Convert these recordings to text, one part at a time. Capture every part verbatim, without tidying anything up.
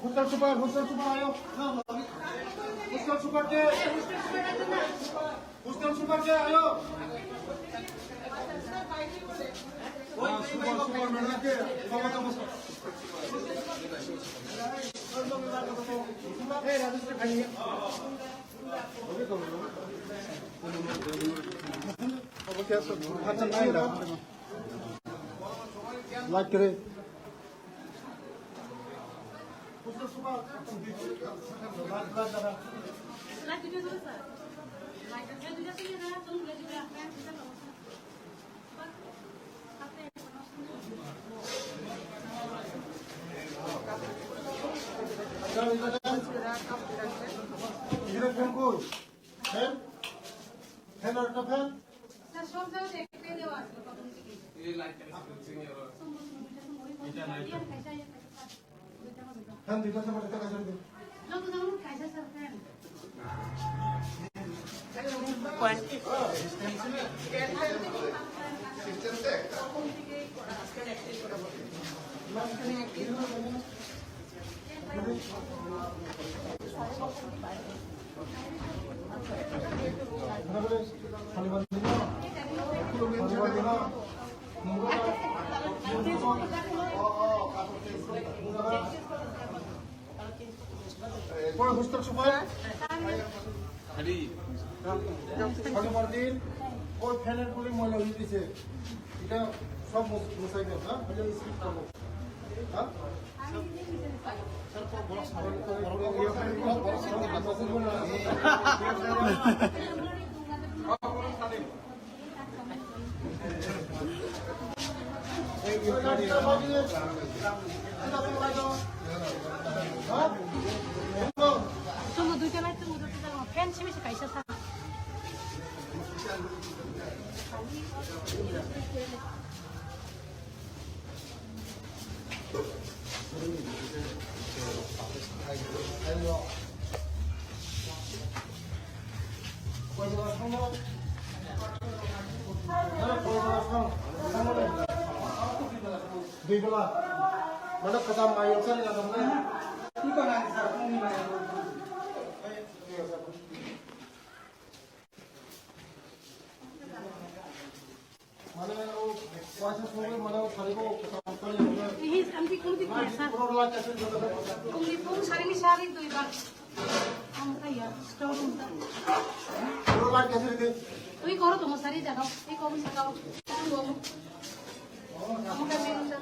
Hostel super, hostel super ayo. Hostel super ke. Hostel super ke ayo. Super, super madam ke. Like kere. Fan? Fan or no fan? Fan duita se mane taka jor de. Kono hostel super? Hari. Shonibar din, oi fan-er guli moila oi gese. Eta sob mus-, musai de, ha? Bole skip koro. Ha? Chwngno duita lai chwngno duita lai, fan simi se kaisa sa. Dui bela. Mana kata mayung sari na dong na. Mane o waisa songwi mane o sarigo kwtal kwtal ya. Ihi, samti kungti kungsa. Puro la kasin joto. Kungti kung sarini sari dui bak. Ang kaya, store room ta. Puro la kasin de. Ui koro tomo sari jagao. Ui koro jagao. Ang gomo. Ang kaya meron jagao.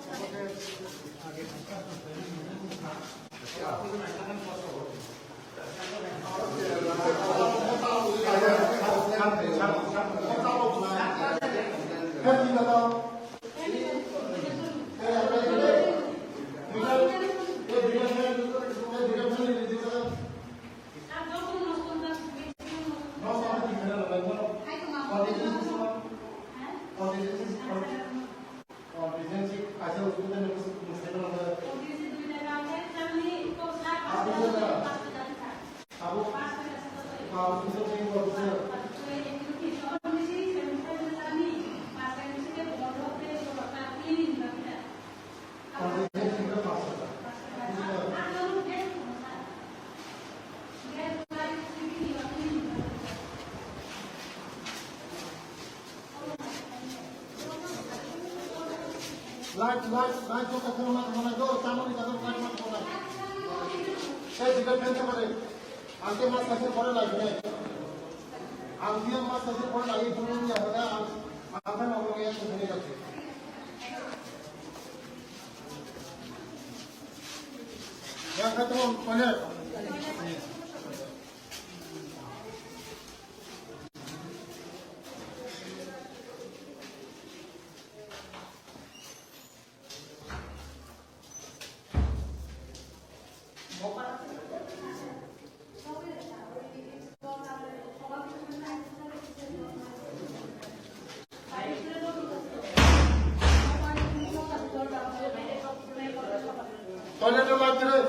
Light, light, light, jota kheno ma thangna do, tamoni jaga light ma thangna. Tei jikal fan thangna de. Ang khe mas kaisa pore lai ne. Ang khe mas kaisa pore lai, phone ni jaga ang, ang khe ma pore ya thangni jaga. Ya kha to pore. Toilet o light rw.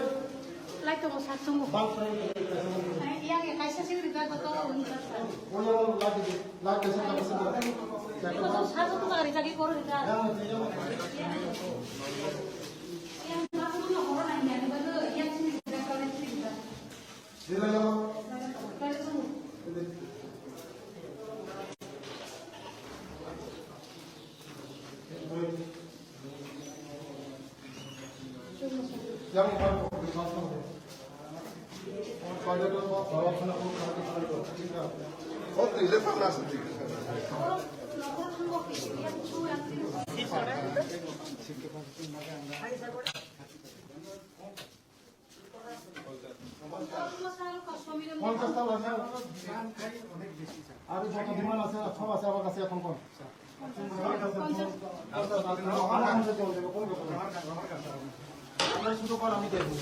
Light tongo, sir, tongo. Bang sir. Yang ya kaisa sing rida ko to. Light, light kaisa kaisa. Iko to sir to kari jagi koro rida. Yang, yang. পঞ্চাশটা আছে। আর যত ডিমান্ড আছে, সব আছে আমার কাছে এখন কোন? আমরা শুধু কল আমি দেখবো।